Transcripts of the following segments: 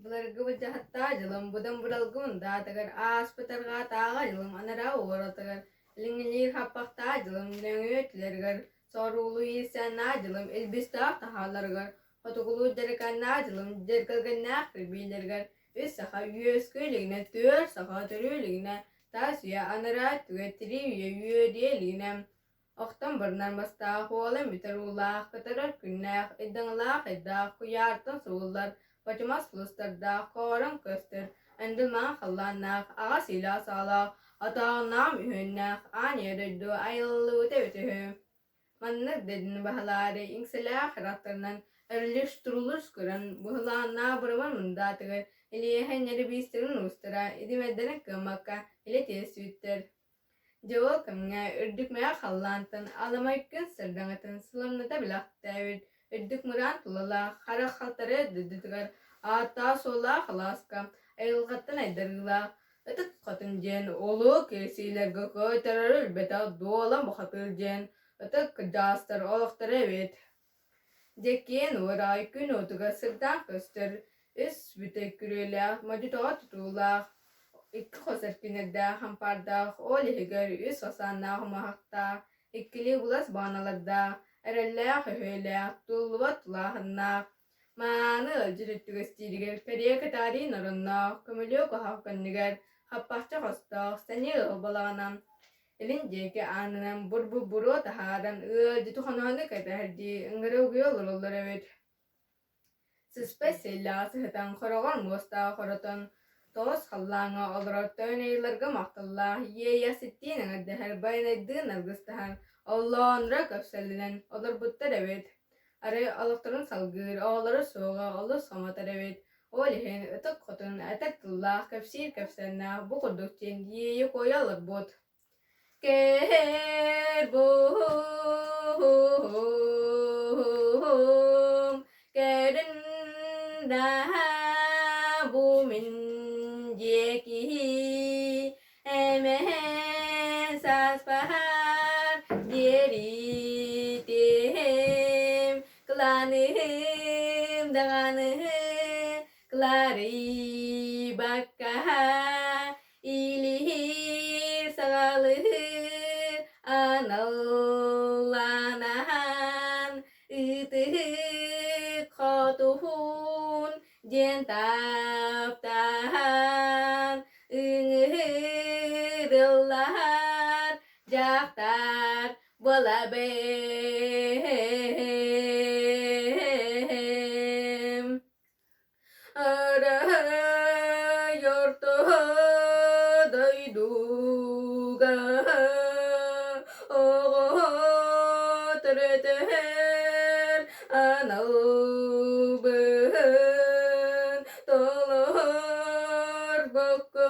Былыргы былдьаһыттаах дьылым, быдан быралгы мындаатыгар, ааспыт арҕаатааҕы дьылым анараа уоратыгар, илиҥҥилиир хаппахтаах дьылым нөҥүө өттүлэригэр, соҕуруулуу иирсээннээх дьылым илбистээх таһааларыгар, хотугулуу дьарыканнаах дьылым дьэргэлгэннээх кирбиилэригэр үс саха үөскүү илигинэ, түөрт саха төрүү илигинэ, таас үйэ анараа өттүгэр тирии үйэ үөрүйэ илигинэ, Охтон барынан бастаах уолан бүтэр уулаах, көтөрөр күннээх, ыйдаҥалаах ыйдаах, куйаартан сууллар, бочумас сулустардаах, хоорон көстөр, эндил-маҥан халлааннаах, аҕа сиилээх саҕалаах, отоонноох үһүөннээх, аан ийэ дойду айыллыбыта эбит үһү. Маннык дойдуну баһылаары иҥсэлээх харахтарынан өрүлүш-турулус көрөн, быһылааннаах бырабан мындаатыгар Илиэһэ ньэрибиистэрин уустара идимэрдэрин кыаммакка илэ тиэстибиттэр. Дьэ ол кэмҥэ үрдүк мэҕэ халлаантан аламай күн сардаҥатын сыламната бэлэхтээбит үрдүк мыраан тулалаах харах халтарыа дойдутугар ааттаах-суоллаах алааска айылҕаттан айдарыылаах Ытык Хотун диэн улуу кирсиилэргэ кыайтарары билбэтэх дуолан бухатыыр диэн ытык кырдьаҕастар олохторо эбит. Дьэкиэн уораҕай күн уотугар сырдаан көстөр, үс бүтэй күрүөлээх, модьу-тоҕо тутуулаах, икки хос эркиннэрдээх ампаардаах, ол иһигэр үс осааннаах умуһахтаах, иккилии булас баҕаналардаах, эрэллээх өһүөлээх, туллубат тулааһыннаах, мааны ыалдьыт өттүгэстииригэр кэриэ кытаарыйын оронноох, көмүлүөк оһох кэннигэр хаппахчы хостоох, сэниэ ыал балаҕана Илин диэки аанынан бур-бур-буруо таһааран ыалдьыты хоноһону кэтэһэрдии ыҥыра угуйа олороллор эбит. Сыспай сиэллээҕи сыһытан, хороҕор муостаах хоротон, тоҕус халлааҥҥа олорор тойон айыыларга махталлаах иэйэхситтиин эҥэрдэһэр, байанайдыын аргыстаһан, оллоонноро көпсөллөнөн олорбуттар эбит. Арай олохторун салгыыр, оҕолоро суоҕа олус хомотор эбит. Ол иһин Ытык Хотун этэр тыллаах, кэпсиир кэпсээннээх бу курдук диэн иэйэ-куойа олорбут. Кээр буһум, кэрин бу мин диэки эмэһэн саспаһар диэритим кылааныһым даҕаны кыларыйбакка илиһир саҕалыһыр аналланаһан ытыһык хотуһун диэн таптаһан ыҥырыллар дьахтар буолабын. Арай орто дойдуга оҕо төрөтөр аналбын толорбокко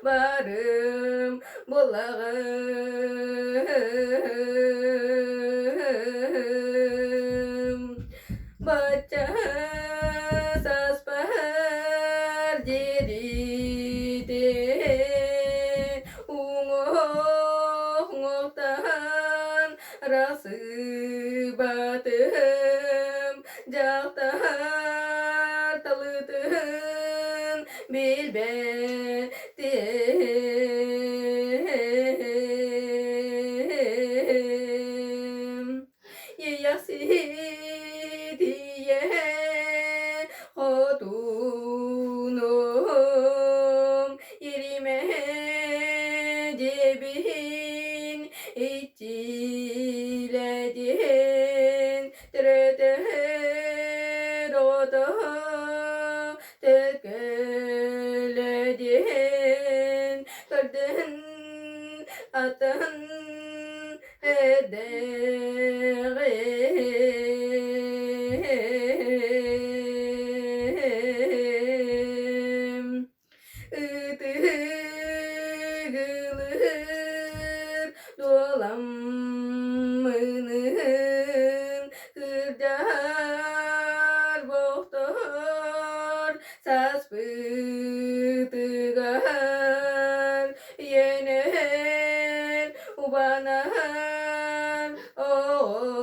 барым булаҕым. Бачча саспар диэриитин уҥуох уҥуохтаан Расыбатым дьахтар талытын билбэтим. Ийэхситийэ хотунум иримэ дьиэбин иччилэтин төрөтөр ото төкөлөдүн көрдүн атын эдэҕим. Ытыгылыыр дуоламмынын кырдьар бохтор саспытыгар иэнэр убанар оҕо.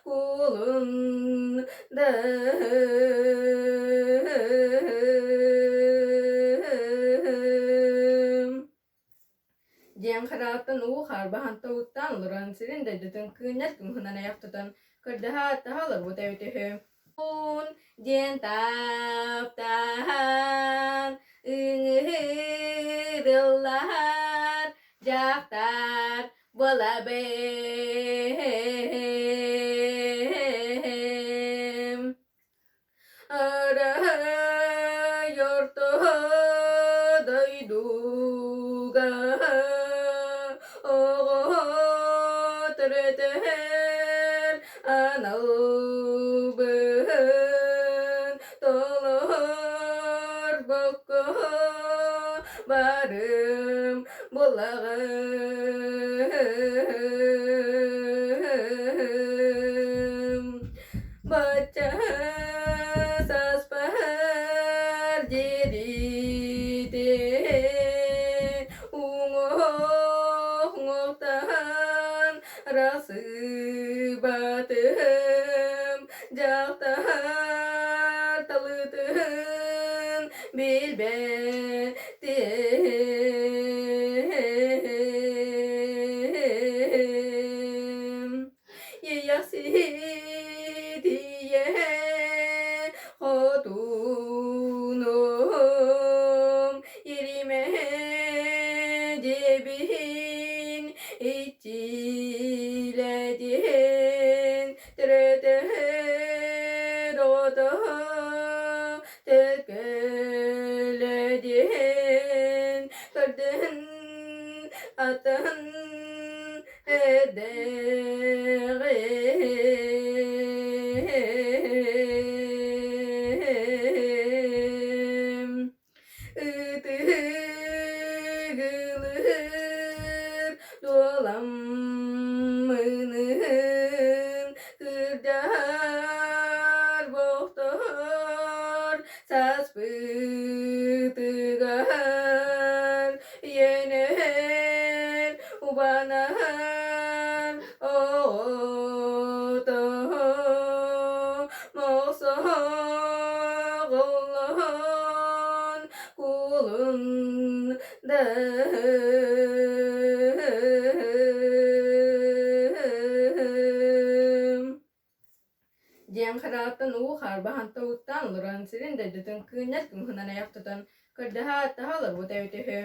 кулун Диэн хараҕыттан уу хаарбаһан тобуктаан олорон сирин дойдутун кыынньар кымыһынан айах тутан көрдөһө-ааттаһа олорбут эбит үһү. Диэн таптаһан ыҥырыллар дьахтар буолабын. Арай орто дойдуга оҕо төрөтөр аналбын толорбокко барым булаҕым. Бачча саспар диэриитэ уҥуох уҥуохтаан расыбатым дьахтар талытын билбэтим. Ийэхситийэ хотунум иримэ дьиэбин иччилэтин төрөтөр оҕото төкөлөдүн көрдүн атын Эдэҕим ытыгылыыр дуоламмынын кырдьар бохтор саспытыгар Иэнэн убанан оҕото мохсоҕоллон кулун да. Диэн хараҕыттан уу хаарбаһан тобуктаан олорон сирин дойдутун кыынньар кымыһынан айах тутан көрдөһө-ааттаһа олорбут эбит үһү.